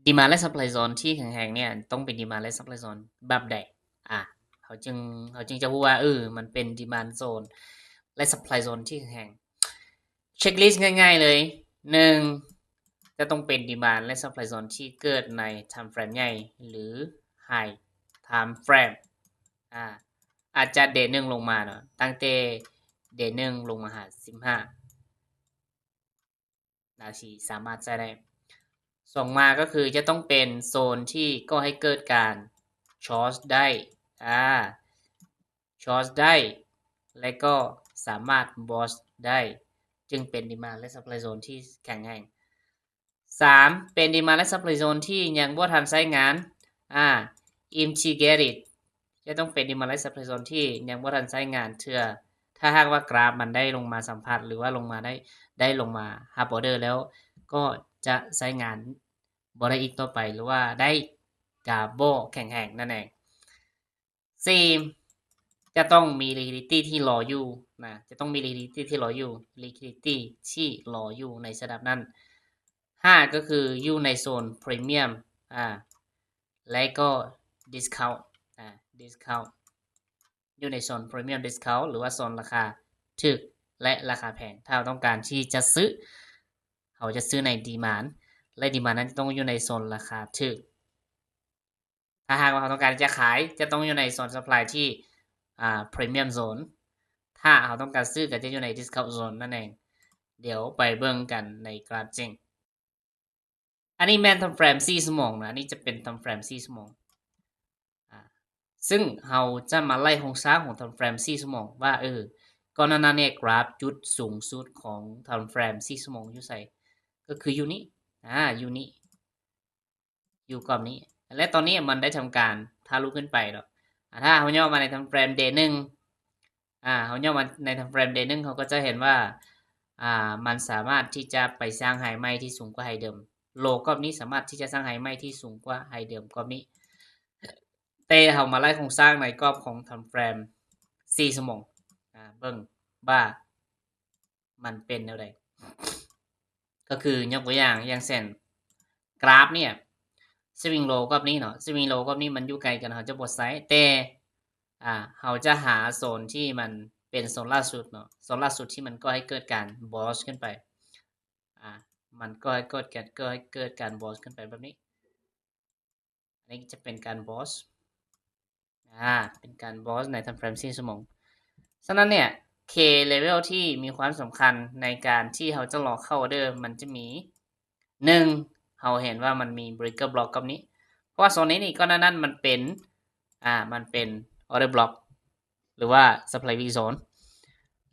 demand ແລະ supply zone ທີ່ແຂງແຮງເນີ້ຍ ຕ້ອງເປັນ demand ແລະ supply zone ແບບໃດ? ອາ ເຮົາຈຶ່ງ ເຮົາຈຶ່ງຈະຮູ້ວ່າ ເອີ ມັນເປັນ demand zone ແລະ supply zone ທີ່ແຂງແຮງ. Checklist ງ່າຍໆເລີຍ ໜຶ່ງ ຈະຕ້ອງເປັນ demand ແລະ supply zone ທີ່ເກີດໃນ time frame ໃຫຍ່ ຫຼື high time frame ອາ ອາດຈະ day ໜຶ່ງລົງມາເນາະ ຕັ້ງແຕ່ day ໜຶ່ງລົງມາຫາ ສິບຫ້າ ອາ ຊິສາມາດໃຊ້ໄດ້. ສອງມາກໍຄືຈະຕ້ອງເປັນໂຊນທີ່ກໍ່ໃຫ້ເກີດການ short ໄດ້ ອາ short ໄດ້ ແລະກໍສາມາດ bullish ໄດ້ ຈຶ່ງເປັນ demand ແລະ supply zone ທີ່ແຂງແຮງ. ສາມ ເປັນ demand ແລະ supply zone ທີ່ຍັງບໍ່ທັນໃຊ້ງານ ອາ empty gap ຈະຕ້ອງເປັນ demand ແລະ supply zone ທີ່ຍັງບໍ່ທັນໃຊ້ງານເທື່ອ. ຖ້າຫາກວ່າກຣາຟມັນໄດ້ລົງມາສຳຜັດ ຫຼືວ່າລົງມາໄດ້ ໄດ້ລົງມາຮັບ order ແລ້ວ ກໍຈະໃຊ້ງານບໍ່ໄດ້ອີກຕໍ່ໄປ ຫຼືວ່າໄດ້ກະບໍ່ແຂງແຮງນັ້ນເອງ. ສີ່ ຈະຕ້ອງມີ liquidity ທີ່ລໍຢູ່ນະ ຈະຕ້ອງມີ liquidity ທີ່ລໍຢູ່ liquidity ທີ່ລໍຢູ່ໃນລະດັບນັ້ນ. ຫ້າ ກໍຄືຢູ່ໃນໂຊນ premium ອາ ແລະກໍ discount ອາ discount ຢູ່ໃນໂຊນ premium discount ຫຼືວ່າໂຊນລາຄາຖືກ ແລະ ລາຄາແພງ. ຖ້າເຮົາຕ້ອງການທີ່ຈະຊື້ ເຮົາຈະຊື້ໃນ demand ແລະ demand ນັ້ນຈະຕ້ອງຢູ່ໃນໂຊນລາຄາຖືກ. ຖ້າຫາກວ່າເຮົາຕ້ອງການທີ່ຈະຂາຍ ຈະຕ້ອງຢູ່ໃນໂຊນ supply ທີ່ ອາ premium zone. ຖ້າເຮົາຕ້ອງການຊື້ ກໍຈະຢູ່ໃນ discount zone ນັ້ນເອງ. ດຽວໄປເບິ່ງກັນໃນກຣາຟຈິງ. ອັນນີ້ແມ່ນ time frame ສີ່ຊົ່ວໂມງນະ ອັນນີ້ຈະເປັນ time frame ສີ່ຊົ່ວໂມງ ອາ ຊຶ່ງເຮົາຈະມາໄລ່ໂຄງສ້າງຂອງ time frame ສີ່ຊົ່ວໂມງ ວ່າ ເອີ ກ່ອນໜ້ານັ້ນເນຍ ກຣາຟຈຸດສູງສຸດຂອງ time frame ສີ່ຊົ່ວໂມງຢູ່ໃສ? ກໍຄືຢູ່ນີ້ ອາ ຢູ່ນີ້ ຢູ່ກອບນີ້ ແລະຕອນນີ້ມັນໄດ້ທຳການທະລຸຂຶ້ນໄປເນາະ. ອາ ຖ້າເຮົາຍ່ອມາໃນ time frame day ໜຶ່ງ ອາ ເຮົາຍ່ອມາໃນ time frame day ໜຶ່ງ ເຮົາກໍຈະເຫັນວ່າ ອາ ມັນສາມາດທີ່ຈະໄປສ້າງ high ໃໝ່ທີ່ສູງກວ່າ high ເດີມ. low ກອບນີ້ສາມາດທີ່ຈະສ້າງ high ໃໝ່ທີ່ສູງກວ່າ high ເດີມກອບນີ້. ແຕ່ເຮົາມາໄລ່ໂຄງສ້າງໃນກອບຂອງ time frame ສີ່ຊົ່ວໂມງ ອາ ເບິ່ງວ່າ ມັນເປັນແນວໃດ? ກໍຄືຍົກຕົວຢ່າງ ຢ່າງເຊັ່ນ ກຣາຟເນຍ swing low ກອບນີ້ເນາະ swing low ກອບນີ້ມັນຢູ່ໄກກັນ ເຮົາຈະບໍ່ໃຊ້ ແຕ່ ອາ ເຮົາຈະຫາໂຊນທີ່ມັນເປັນໂຊນລ່າສຸດເນາະ ໂຊນລ່າສຸດທີ່ມັນກໍ່ໃຫ້ເກີດການ bullish ຂຶ້ນໄປ ອາ ມັນກໍ່ໃຫ້ເກີດການ ກໍ່ໃຫ້ເກີດການ bullish ຂຶ້ນໄປແບບນີ້. ອັນນີ້ຈະເປັນການ bullish ອາ ເປັນການ bullish ໃນ time frame ສີ່ຊົ່ວໂມງ. ສະນັ້ນເນຍ key level ທີ່ມີຄວາມສຳຄັນໃນການທີ່ເຮົາຈະລໍເຂົ້າ order ມັນຈະມີ ໜຶ່ງ ເຮົາເຫັນວ່າມັນມີ breaker block ກັບນີ້ ເພາະວ່າໂຊນນີ້ນີ້ ກ່ອນໜ້ານັ້ນມັນເປັນ ອາ ມັນເປັນ order block ຫຼືວ່າ supply weak zone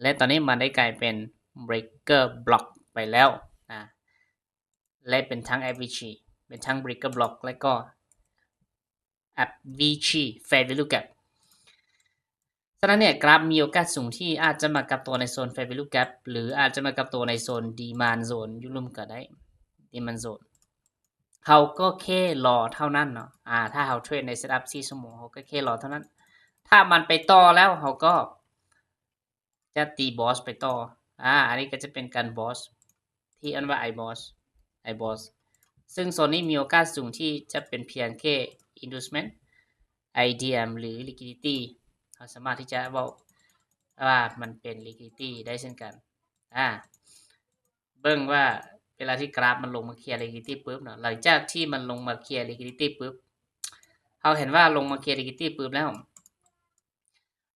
ແລະຕອນນີ້ມັນໄດ້ກາຍເປັນ breaker block ໄປແລ້ວ ອາ ແລະເປັນທັງ FVG ເປັນທັງ breaker block ແລະກໍ FVG fair value gap. ສະນັ້ນເນຍ ກຣາຟມີໂອກາດສູງທີ່ອາດຈະມາກັບຕົວໃນໂຊນ fair value gap ຫຼືອາດຈະມາກັບຕົວໃນໂຊນ demand zone ຢູ່ລຸ່ມກໍໄດ້ demand zone. ເຮົາກໍແຄ່ລໍເທົ່ານັ້ນເນາະ ອາ ຖ້າເຮົາເທຣດໃນ setup ສີ່ຊົ່ວໂມງ ເຮົາກໍແຄ່ລໍເທົ່ານັ້ນ. ຖ້າມັນໄປຕໍ່ແລ້ວ ເຮົາກໍ ຈະຕີ bullish ໄປຕໍ່ ອາ ອັນນີ້ກໍຈະເປັນການ bullish ທີ່ເອີ້ນວ່າ I bullish I bullish ຊຶ່ງໂຊນນີ້ມີໂອກາດສູງທີ່ຈະເປັນພຽງແຄ່ inducement IDM ຫຼື liquidity ເຮົາສາມາດທີ່ຈະເວົ້າວ່າມັນເປັນ liquidity ໄດ້ເຊັ່ນກັນ ອາ ເບິ່ງວ່າເວລາທີ່ກຣາຟມັນລົງມາເຄຍ liquidity ປຶບເນາະ ຫຼັງຈາກທີ່ມັນລົງມາເຄຍ liquidity ປຶບ ເຮົາເຫັນວ່າລົງມາເຄຍ liquidity ປຶບແລ້ວ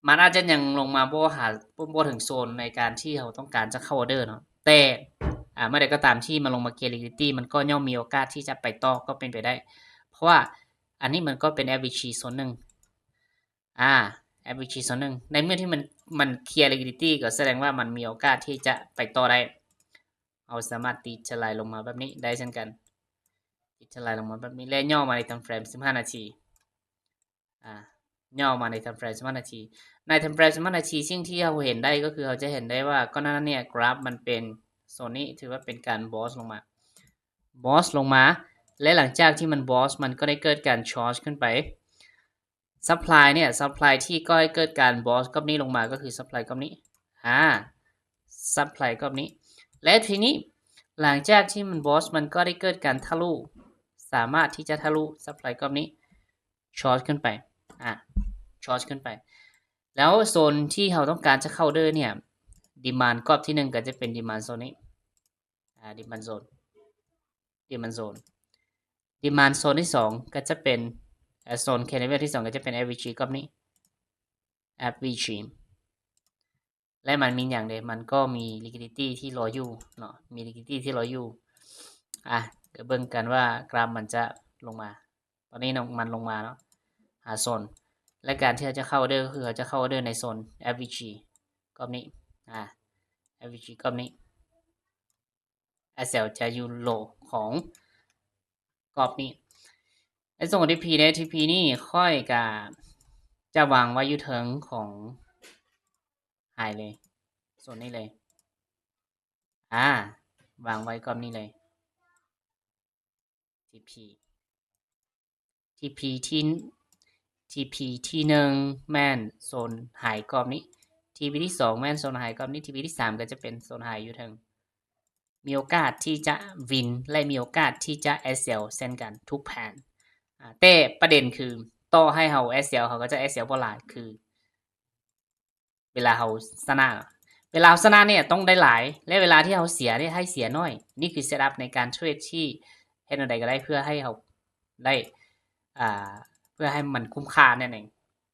ມັນອາດຈະຍັງລົງມາບໍ່ຫາ ບໍ່ ບໍ່ເຖິງໂຊນໃນການທີ່ເຮົາຕ້ອງການຈະເຂົ້າ order ເນາະ ແຕ່ ອາ ເມື່ອໃດກໍຕາມທີ່ມັນລົງມາເຄຍ liquidity ມັນກໍຍ່ອມມີໂອກາດທີ່ຈະໄປຕໍ່ກໍເປັນໄປໄດ້ ເພາະວ່າອັນນີ້ມັນກໍເປັນ FVG ໂຊນໜຶ່ງ ອາ FVG ໂຊນໜຶ່ງ ໃນເມື່ອທີ່ມັນ ມັນເຄຍ liquidity ກໍສະແດງວ່າມັນມີໂອກາດທີ່ຈະໄປຕໍ່ໄດ້. ເຮົາສາມາດຕີ trend line ລົງມາແບບນີ້ໄດ້ເຊັ່ນກັນ ຕີ trend line ລົງມາແບບນີ້ ແລະຫຍໍ້ມາໃນ time frame ສິບຫ້ານາທີ ອາ ຫຍໍ້ມາໃນ time frame ສິບຫ້ານາທີ. ໃນ time frame ສິບຫ້ານາທີ ສິ່ງທີ່ເຮົາເຫັນໄດ້ກໍຄືເຮົາຈະເຫັນໄດ້ວ່າກ່ອນໜ້ານັ້ນເນຍ ກຣາຟມັນເປັນໂຊນນີ້ ຖືວ່າເປັນການ bullish ລົງມາ bullish ລົງມາ ແລະຫຼັງຈາກທີ່ມັນ bullish ມັນກໍໄດ້ເກີດການ short ຂຶ້ນໄປ. supply ເນຍ supply ທີ່ກໍ່ໃຫ້ເກີດການ bullish ກັບນີ້ລົງມາ ກໍຄື supply ກັບນີ້ ອາ supply ກັບນີ້ ແລະທີນີ້ຫຼັງຈາກທີ່ມັນ bullish ມັນກໍໄດ້ເກີດການທະລຸ ສາມາດທີ່ຈະທະລຸຊັບພລາຍກອບນີ້ ຊອດຂຶ້ນໄປ ອາ ຊອດຂຶ້ນໄປ ແລ້ວໂຊນທີ່ເຮົາຕ້ອງການຈະເຂົ້າເດີເນຍ ດີມານກອບທີໜຶ່ງກໍຈະເປັນດີມານໂຊນນີ້ ອາ ດີມານໂຊນ ດີມານໂຊນ ດີມານໂຊນທີສອງກໍຈະເປັນ ອາ ໂຊນແຄນເນເວລທີສອງກໍຈະເປັນ ເອຟວີຈີ ກອບນີ້ ເອຟວີຈີ ແລະມັນມີຫຍັງເດ ມັນກໍມີລິຄວິດດິຕີ້ທີ່ລໍຢູ່ເນາະ ມີລິຄວິດດິຕີ້ທີ່ລໍຢູ່ ອາ ກໍເບິ່ງກັນວ່າກຣາຟມັນຈະລົງມາ ຕອນນີ້ເນາະ ມັນລົງມາເນາະ ຫາໂຊນ ແລະການທີ່ເຮົາຈະເຂົ້າເດີ ກໍຄືເຮົາຈະເຂົ້າເດີໃນໂຊນ ເອຟວີຈີ ກອບນີ້ ອາ ເອຟວີຈີ ກອບນີ້ ແອສແອລ ຈະຢູ່ໂລຂອງກອບນີ້ ໃນສ່ວນຂອງທີພີເດ ທີພີນີ້ຂ້ອຍກະຈະວາງໄວ້ຢູ່ເທິງຂອງໄຮເລີຍ ໂຊນນີ້ເລີຍ ອາ ວາງໄວ້ກອບນີ້ເລີຍ ທີພີ ທີພີທີ ທີພີທີໜຶ່ງແມ່ນໂຊນໄຮກອບນີ້ ທີພີທີສອງແມ່ນໂຊນໄຮກອບນີ້ ທີພີທີສາມກໍຈະເປັນໂຊນໄຮຢູ່ເທິງ ມີໂອກາດທີ່ຈະວິນ ແລະມີໂອກາດທີ່ຈະແອສແອລເຊັ່ນກັນທຸກແພນ ອາ ແຕ່ປະເດັນຄື ຕໍ່ໃຫ້ເຮົາແອສແອລ ເຮົາກໍຈະແອສແອລບໍ່ຫຼາຍ ຄື ເວລາເຮົາຊະນະ ເວລາເຮົາຊະນະເນຍຕ້ອງໄດ້ຫຼາຍ ແລະເວລາທີ່ເຮົາເສຍເນຍໃຫ້ເສຍໜ້ອຍ ນີ້ຄືເຊັດອັບໃນການເທຣດທີ່ເຮັດແນວໃດກໍໄດ້ເພື່ອໃຫ້ເຮົາໄດ້ ອ່າ ເພື່ອໃຫ້ມັນຄຸ້ມຄ່ານັ້ນເອງ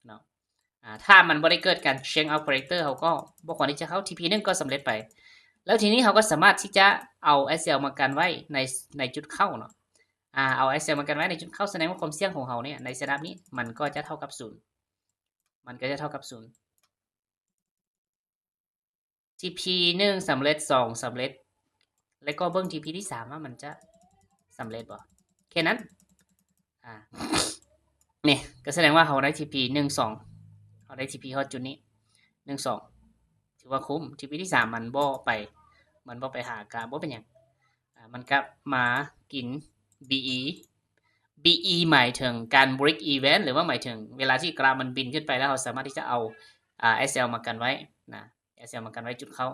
ເນາະ ອາ ຖ້າມັນບໍ່ໄດ້ເກີດການ change of character ເຮົາກໍບໍ່ຄວນທີ່ຈະເຂົ້າ ທີພີໜຶ່ງກໍສຳເລັດໄປ ແລ້ວທີນີ້ເຮົາກໍສາມາດທີ່ຈະເອົາແອສແອລມາກັນໄວ້ໃນ ໃນຈຸດເຂົ້າເນາະ ອາ ເອົາແອສແອລມາກັນໄວ້ໃນຈຸດເຂົ້າ ສະແດງວ່າຄວາມສ່ຽງຂອງເຮົາເນຍໃນເຊັດອັບນີ້ ມັນກໍຈະເທົ່າກັບສູນ ມັນກໍຈະເທົ່າກັບສູນ ທີພີໜຶ່ງສຳເລັດ ສອງສຳເລັດ ແລ້ວກໍເບິ່ງທີພີທີສາມວ່າມັນຈະສຳເລັດບໍ່ ແຄ່ນັ້ນ ອາ ນີ້ກໍສະແດງວ່າເຮົາໄດ້ທີພີໜຶ່ງ ສອງ ເຮົາໄດ້ທີພີຮອດຈຸດນີ້ ໜຶ່ງ ສອງ ຖືວ່າຄຸ້ມ ທີພີທີສາມມັນບໍ່ໄປ ມັນບໍ່ໄປຫາການ ບໍ່ເປັນຫຍັງ ອາ ມັນກັບມາກິນບີອີ ບີອີໝາຍເຖິງການ break even ຫຼືວ່າໝາຍເຖິງເວລາທີ່ກຣາຟມັນບິນຂຶ້ນໄປແລ້ວ ເຮົາສາມາດທີ່ຈະເອົາ ອາ ແອສແອລມາກັນໄວ້ນະ ແອສແອລມາກັນໄວ້ຈຸດເຂົ້າ